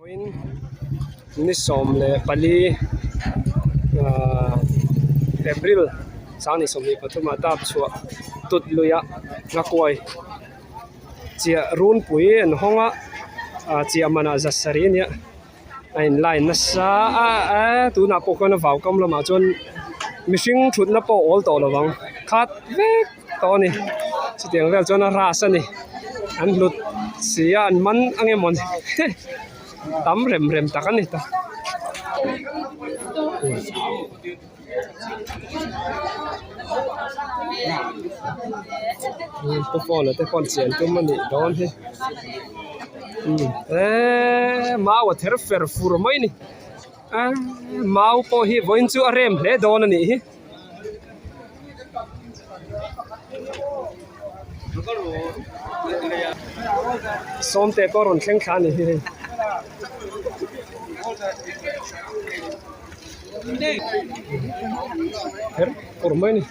Vawiin ni 14 ahh April 2023 ah tap chhuah tut luiah nghakuai chiah runpui an hawng a ah chiah manah za sarih a nia a in line nasa a eee tunah pawh khuan a vau kam lamah chuan mihring thutna pawh a awl tawh lo vang khat vek tawh a ni chutiang vel chuan a ras a ni an hlut si a an man ang emaw ni tam rem rem tak a ni ta. Pu phone te pawn chian tum a nih dawn hi eee mau a ther fer fur mai a ni mau pawh hi vawiin chu a rem hle dawn a nih hi. Sawmte pawh a rawn thleng thla a ni hi hei. Her pawr mai a ni.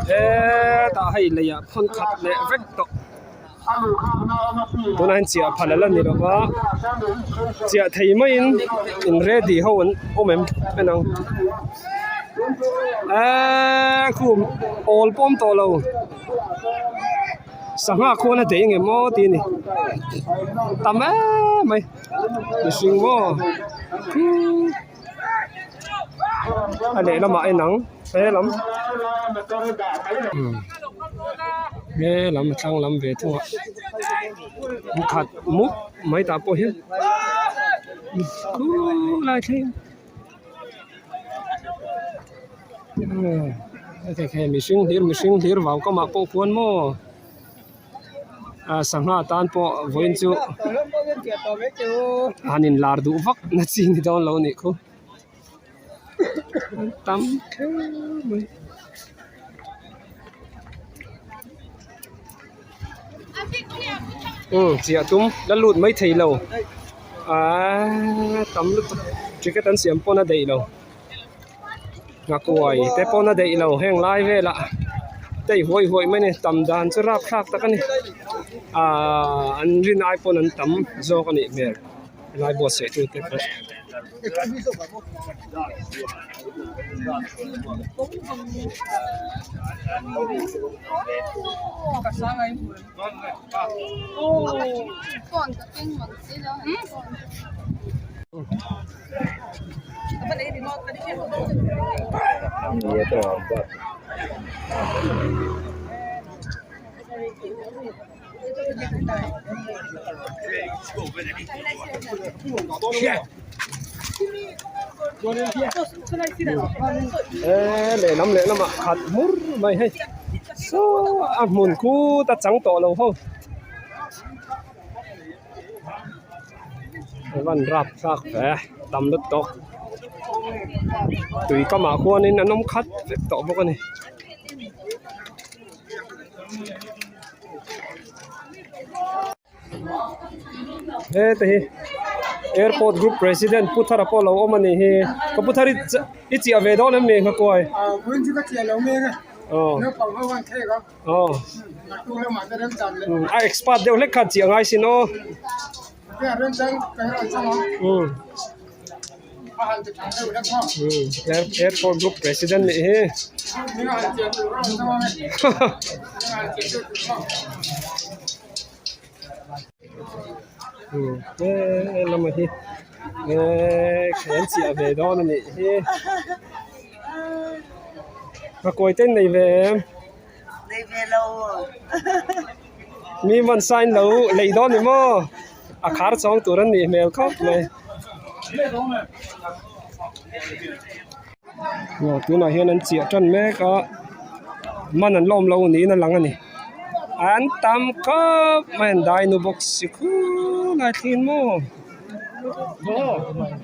Hetah hei leiah khawn khat leh vek tawh tunah hian chiah phal ala ni lo va chiah thei maiin in ready ho an awm em en ang eee khum awl pawm tawh lo. Sangha khuan a dei ngem aw tih a ni tam em mai mihring maw khuuu a lehlamah a inang helam umm helam a thlang lam ve thung a khat mup mai tah pawh hian khuuu lai thleng. Hei mihring hlir mihring hlir vau kamah pawh khuan maw ah sangha tan pawh vawiin chu han in lar duh vak na chi ni dawn lo a nih khu an tam kher mai. Umm chiah tum la lut mai thei lo aaa tam lutuk ticket an siam pawn a daih lo nghakuai te pawn a daih lo heng lai velah tei huai huai mai a ni tam dan chu rap thlak tak a ni aaa an rin ai pawn an tam zawk a nih hmel helai buatsaih tu te pawh. Eee lehlam lehlamah khat hmur mai hei saw a hmun khut a chang tawh lo ho a van rap thlak ve tam lutuk tui kamah khuanin an awm khat vek tawh bawk a ni. Heta hi airport group president pu thara pawh a lo awm a nih hi ka pu thar i chiah ve dawn em ni nghakuai aw a expert deuh hlek khan chiah ngai sin aw. Airport group president nih hi he lamah hi eee an chiah ve dawn a nih hi a kawi te an nei ve em mi man sign lo lei dawn ni maw a khar chhawng tur an nih hmel khawp mai. Aw tunah hian an chiah tan mek a man an lawm lo niin a lang a ni an tam khawp mai an dai nu bawk si khulai thleng maw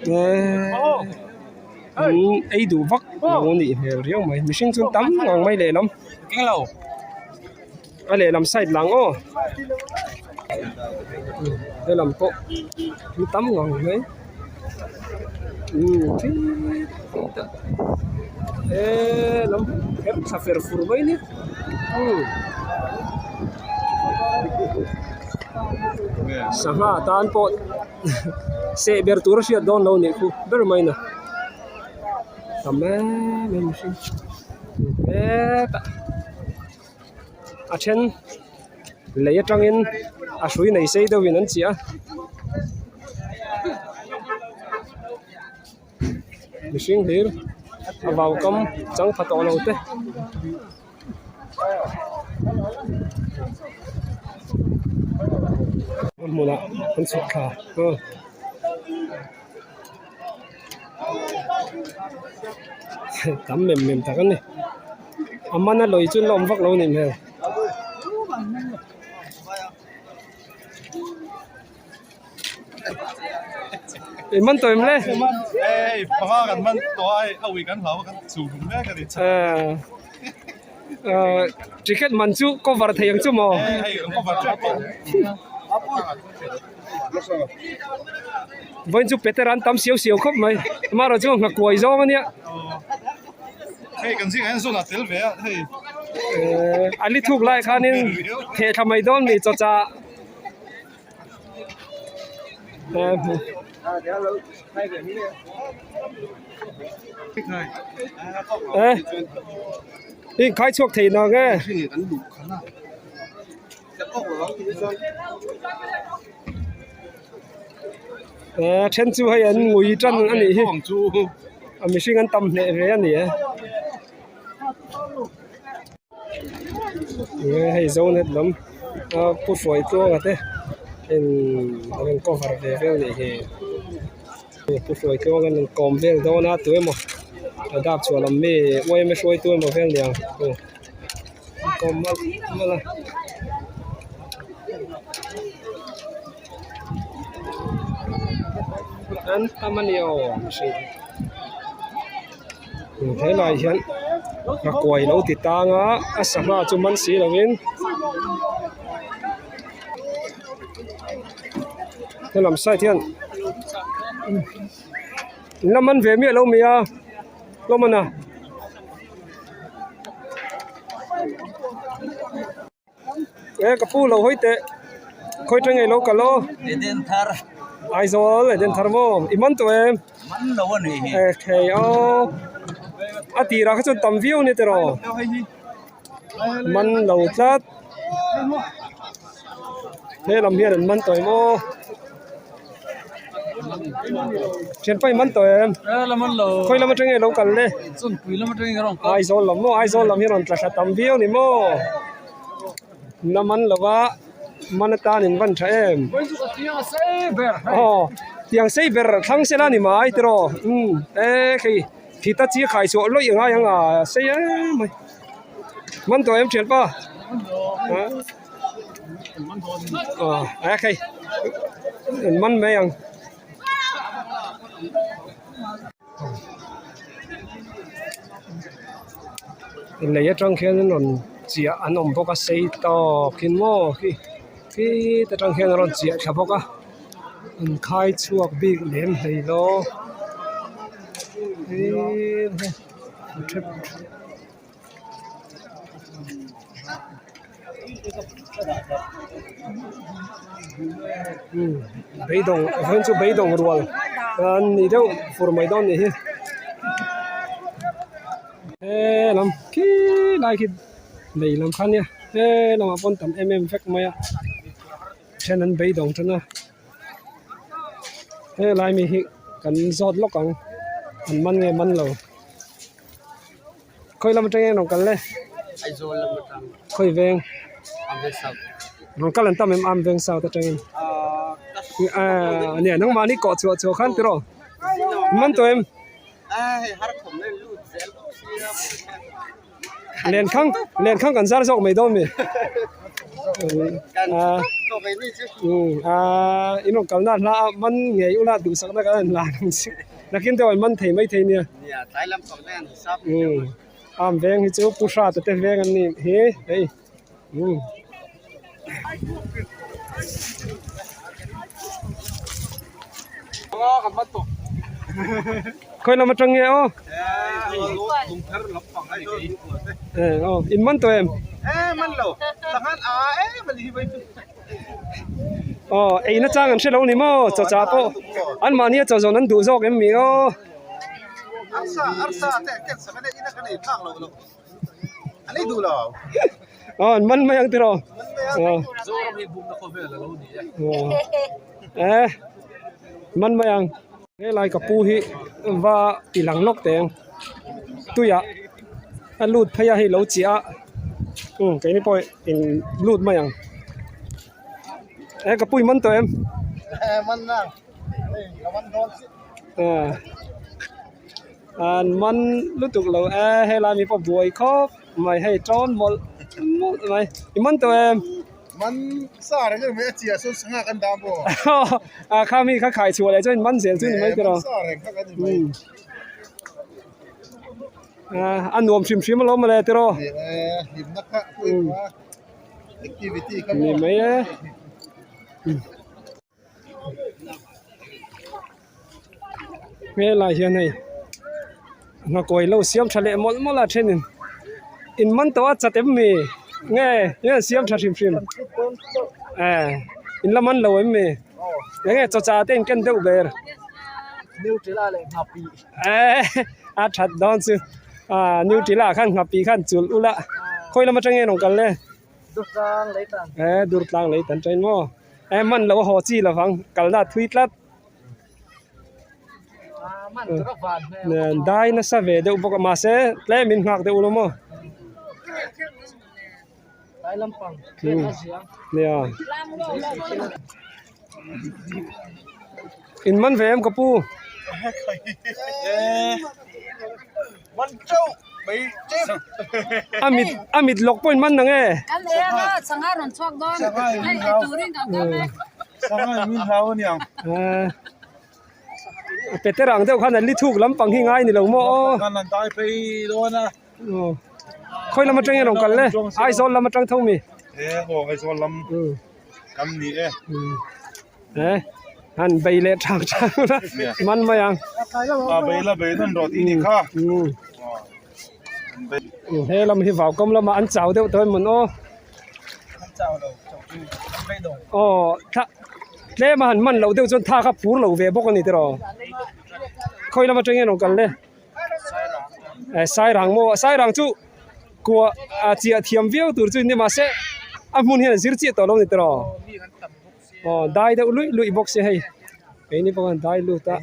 eee an ei duh vak lo a nih hmel riau mai mihring chu an tam ngang mai lehlam. A lehlam side lang aw helam pawh thil tam ngang mai umm helam her thla fer fur mai ni umm sangha tan pawh seh ber tur a hriat dawn lo nih khu ber mai na tam em em mihring hetah. A then lei atangin a hrui nei sei deuhin an chiah a mihring hlir a vau kam chang pha tawh lo te. A hmunah an chhuk thla aw. Tam mem mem tak a ni a man a lawi chu an la awm vak lo a nih hmel. I man tawh em le? Ticket man chu cover thei ang chu maw? Vawiin chu Peter an tam siau siau khawp mai amaherawh chu nghakuai zawng a nia. Hei kan zingah hian zawn a tel ve a hei. A li thuk lai khanin theh thla mai dawn mi chawchah. Eh inkhai chhuak thei nang e. Eh then chu hei an ngui tan a nih hi a mihring an tam hneh ve a ni e enge hei zonet lam a pu hruai tluanga te in an rawn cover ve vel a nih hi pu hruai tluanga an rawn kawm vel dawn a tu emaw a dak chhuah lam mi yma hruaitu emaw vel niang aw. Kawm malh malh a. An tam a ni aw mihring hi. Helai hian a kuai lo ti tang a a sangha chu man si lovin helam side hian in la man ve miah lo mai a hlawm a na. E ka pu lo hawi teh khawi tang ngei lo kal aw Eden thar Aizawl Eden thar maw i man tawh em man lo a nih hi e thei aw a tirah kha chuan tam viau a ni tiraw man lo tlat he lam hian an man tawh em aw. Thianpa i man tawh em? Khawi lam atang nge lo kal le? Aizawl lam maw Aizawl lam hi rawn tla thla tam viau ni maw? Na man lo va man atan in van tha em? Aw tiang sei ber thlang sela ni mai tiraw umm e khei thita chi khai chhuah lawih a ngai ang a sei em mai man tawh em thianpa? Aw a khei an man mai ang. Lei atang khian an rawn chiah an awm bawk a sei tawk in maw khi khit atang khian an rawn chiah thla bawk a an khai chhuak bik lem hlei law Beidawng a then chu beidawng rual an ni deuh fur mai dawn nih hi he lam khi lai khi lei lam kha nia he lamah pawn tam em em vek mai a then an beidawng tan a helai mi hi kan zawt lawk ang an man nge man lo. Khawi lam atang nge rawn kal le? Aizawl lam atang. Khawi veng? Amveng South. Rawn kal an tam em Amveng South atangin? Aaa Nia nangmahni kawh chhuah chhuah khan tiraw? Man tawh em? Hei har khawm na lut zel bawk sia. Lenkhang lenkhang kan zar zawk mai dawn mi? Aaa in rawn kalna hla a man ngei ula duhsakna kan han hlan ang che. Nakin deuh an man thei mai thei nia. Nia tlai lam pang te an hisap Umm am veng hi chu Pu Hrat te veng an ni hi hei umm. Khawi lam atang nge aw? Aw in man tawh em? Aw ei na chang an hre lo ni maw chaw chah pawh an mahni a chaw zawn an duh zawk em mi aw? Aw an man mai ang tiraw aw eh man mai ang helai ka pu hi va ti lang lawk teh ang tuiah a lut phei a hei lo chiah a umm keini pawh in lut mai ang eh ka pu i man tawh em aw. An man lutuk lo e helai mi pawh buai khawp mai hei tawn mawlh mawlh mai i man tawh em? Man sa reng reng mai a chiah sawn sangha kan dah maw? A kha mi kha khai chhuah leh chuan in man zel chu ni mai tiraw? Man sa reng kha kan ni mai. A nuam hrim hrim alawm mawle tiraw? Ni e, hlimna kha pawimawh a activity kha maw? Ni mai e. Helai hian hei nghakawi lo siam tha leh mawlh mawlh a thenin in man tawh a chat em mi nge nge siam tha hrim hrim eh in la man lo em mi enge chaw chah te in ken deuh ber eh a that dawn chu ah nutella ah khan nghapih khan chulh ula khawi lam atang nge rawn kal le. Eh Durtlang lei tan tain maw eh man lo a haw chi lovang kalna a thui tlat dai nasa ve deuh bawk a mahse tlem in nghak deuh lo maw nia in man ve em ka pu. A mit a mit lawk pawh in man na nge. Peter ang deuh khan an li thuk lampang hi ngai ni lo maw aw. Khawi lam atangin rawn kal le Aizawl lam atang tho mi. Kan ni e. Eh, han bei leh thang thang la man mai ang. A bei la bei nan rawh tih ni kha. He lam hi vau kam lamah an chau deuh tawh em mawn aw. An chau lo chau chu an bei dawng. Aw tha tlem a han man loh deuh chuan tha kha phur lo ve bawk a ni tiraw. Khawi lam atangin rawn kal le. Eh Sairang maw Sairang chu kua a chiah thiam viau tur chu ni mahse a hmun hian a zir chiah tawh lo a ni tiraw aw dai deuh luih luih bawk se hei keini pawh khan dai lut a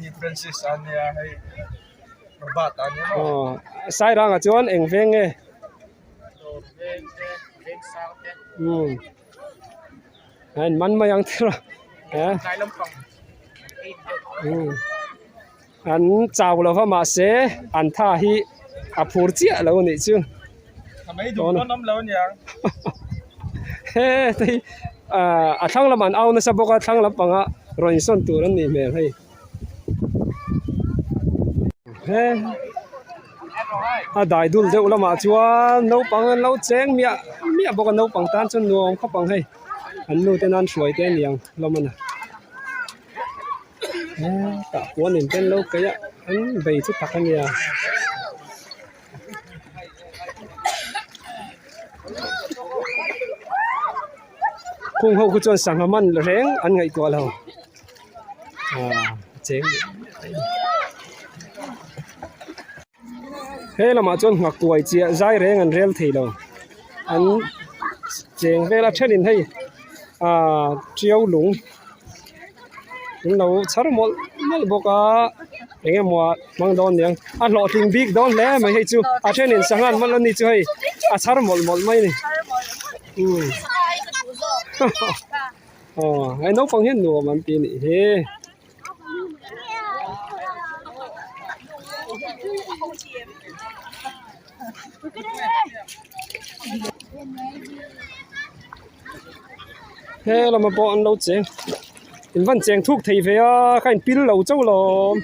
aw Sairang ah chuan eng veng nge umm a in man mai ang tiraw eh umm. An chau lo va mahse an tha hi a phur chiah lo a nih chu. He hei ah a thlang lamah an au nasa bawk a thlang lampangah rawn insawn tur an nih hmel hei. He a dai dul deuh lamah chuan naupang an lo cheng miah miah bawk a naupang tan chuan nuam khawp ang hei an nu te nan hruai te a ni ang hlawm a ni. Tah puan in ken lo keih a an bei chu tak a nia. Khung ho khu chuan sangha man reng an ngaihtuah lo ah cheng he lamah chuan nghak kuai chiah zai reng an rel thei lo an cheng vel a thenin hei ah tiau lung. An lo chhar mawlh mawlh bawk a eng emaw ah hmang dawn niang a hlawhtling bik dawn hle mai hei chu a thenin sangha an man a ni chu hei a chhar mawlh mawlh mai a ni umm aw hei naupang hian nuam an ti a nih hi. He lama pawh an lo cheng in van cheng thuk thei ve a kha in pil lo chauh lawm.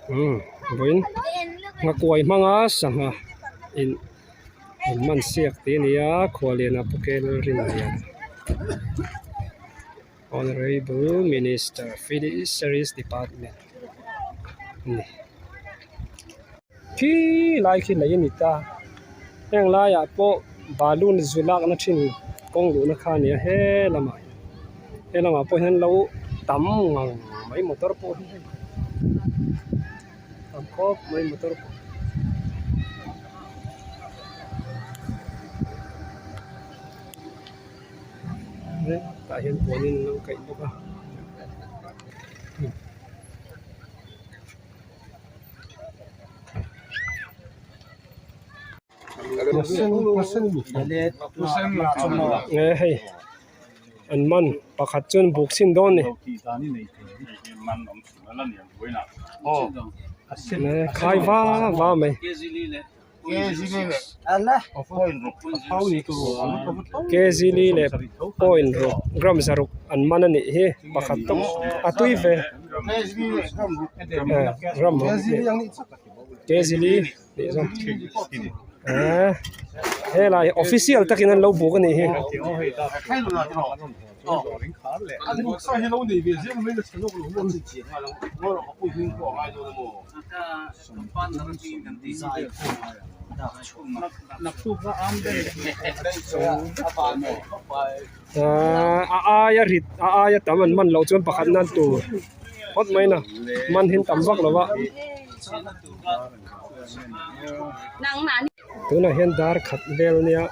Umm vawiin. Nghakuai hmanga sangha in in man siak tih a ni a khuallian ah Pu Lalrinlian Honourable Minister Fisheries Department a ni. Khi lai khi lei a ni ta heng laiah pawh balloon zu lakna thin kawng luhna kha a ni a he lamah hian he lamah pawh hian lo tam ngang mai motor pawh hi hei tam khawp mai motor pawh. Tah hian puanin an lo kaih bawk a. Hei an man pakhat chuan buk chhin dawn a ni khai va va mai. Kg li leh point ruk gram zaruk an man a nih hi pakhat tawp a tui ve gram ruk kg li tih zawng eee helai official takin an lo buk a nih hi. A aia rit a aia tam an man loh chuan pakhat nan tur phawt mai na man hin tam vak lo va tunah hian dar khat vel ania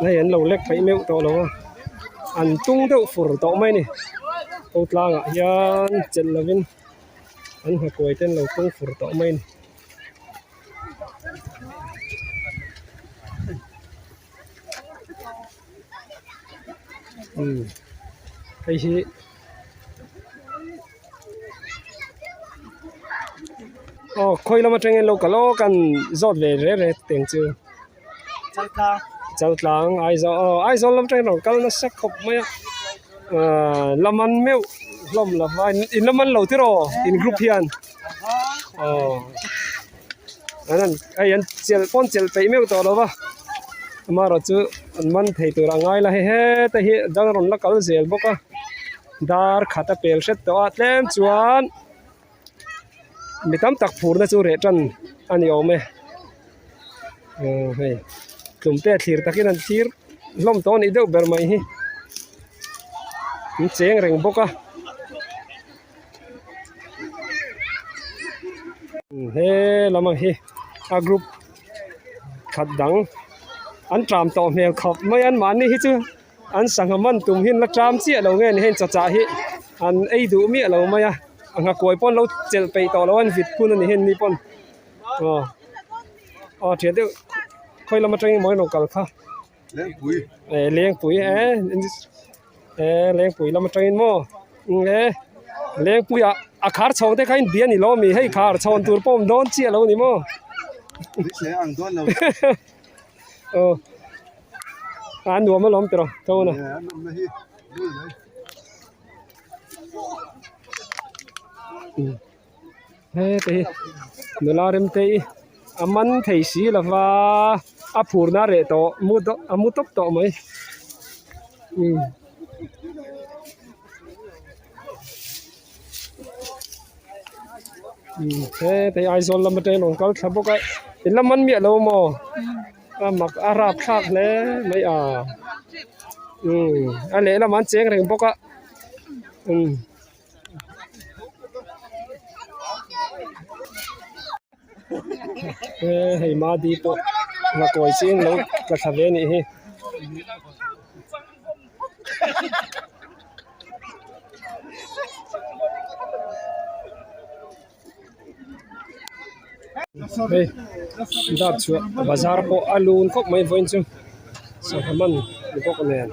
hei an lo lek peih meuh tawh lo a an tung deuh fur tawh mai a ni ko tlangah hian chelh lovin. An nghakuai te an lo tung fur tawh mai a ni. Umm hei hi aw khawi lam atangin an lo kal aw kan zawt ve reh reh teng chu Chaltlang Aizawl aw Aizawl lam atangin an rawn kal nasa khawp mai a ahh la man meuh hlawm lo va in la man lo tiraw in group hian aw an han hei an chelh pawn chelh peih meuh tawh lo va amaherawh chu an man thei tur a ngai la hei heta hi dang a rawn la kal zel bawk a dar khat a pel hret tawh a tlem chuan. Mi tam tak phurna chu reh tan a ni awm e aw hei tlum te thlir takin an thlir hlawm tawh a nih deuh ber mai hi an cheng reng bawk a he lam ang hi a group khat dang an tram tawh hmel khawp mai a anmahni hi chu. An sangha man tum hi an la ṭam chiah lo nge ni hei chawchah hi an ei duh miah lo mai a a nghakuai pawh an lo chelh peih tawh lo a an vit phun a ni hei ni pawn aw aw ṭhian deuh khawi lam aṭangin maw in rawn kal kha eh lengpui eh eh lengpui lam aṭangin maw eng e lengpui ah a khar chhawng te kha in bia ni lo ami hei khar chhawn tur pawh a awm dawn chiah lo a ni maw aw. A nuam alawm tiraw tho na. Heta hi nula rem te hi a man thei si lova a phurna a reh tawh mu tawh a mu tawp tawh mai umm. Heta hi Aizawl lam atangin rawn kal thla bawk a in la man miah lo maw? A mak a rap thlak hle mai a umm a lehlamah an cheng reng bawk a umm. Hei madi pawh ngakawi ching lo tla thla ve a nih hi. Hei dap chhuah bazar pawh a lun khawp mai vawiin chu sangha man ni bawk nen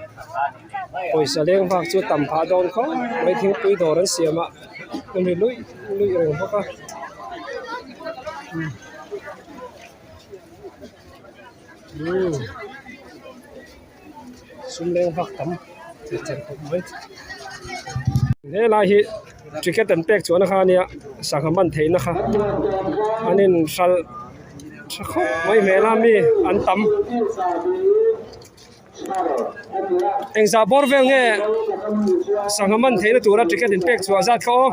pawisa leng vak chu tam phah dawn khawp mai thingpui dawr an siam a a ri luih luih reng bawk a umm sum leng vak tam chher chher khawp mai helai hi. Ticket an pek chuan a kha ania sangha man theihna kha an in hralh tha khawp mai hmel a mi an tam engzah bawr vel nge sangha man theihna tura ticket in pek chhuah zat kha aw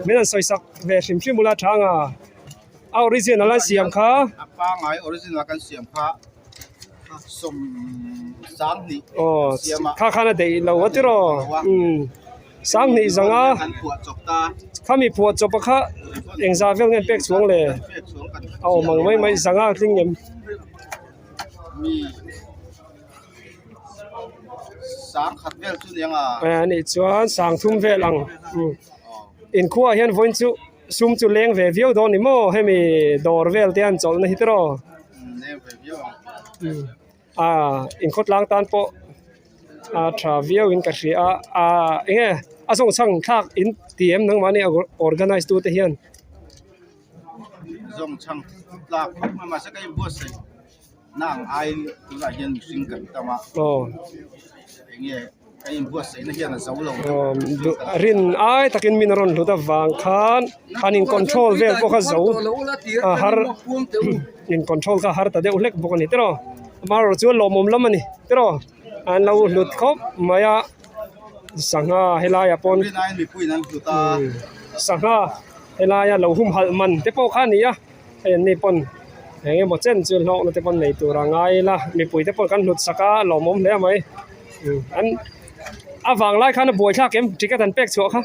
min han sawi sak ve hrim hrim ula tha anga a original an siam kha. A pangai original kan siam kha. Aw kha khan a daih lo a tiraw umm sanghnih zanga khami phuah chawp a kha engzah vel nge an pek chhuang le a awm ang mai mai zanga a tling em. Anih chuan sangthum vel ang umm inkhua ah hian vawiin chu sum chu leng ve viau dawn ni maw hemi dawr vel te an chawlhna hi tiraw. Aaa inkhawtlang tan pawh a tha viau in ka hria a aaa eng nge a zawng chhang thlak in ti em nangmahni organize tu te hian. Zawng chhang tlak khawp mai mahse ka inbuatsaih na ang aiin tunah hian mihring kan tam a aw eng nge ka inbuatsaihna hian a zo lo aw rin ai takin min a rawn hlut avang khan an in control vel pawh kha zo a har in control kha har ta deuh hlek bawk a ni tiraw amaherawhchu chuan lawmawm lam a ni tiraw an lo hlut khawp mai a sangha helaiah pawn sangha helaia lo humhalh man te pawh kha a ni a. Hei an ni pawn eng emaw chen chu hlawkna te pawn nei tur a ngai ila mipui te pawh kan hlut sak a lawmawm hle mai an a vang lai khan a buai thlak em ticket an pek chhuah kha.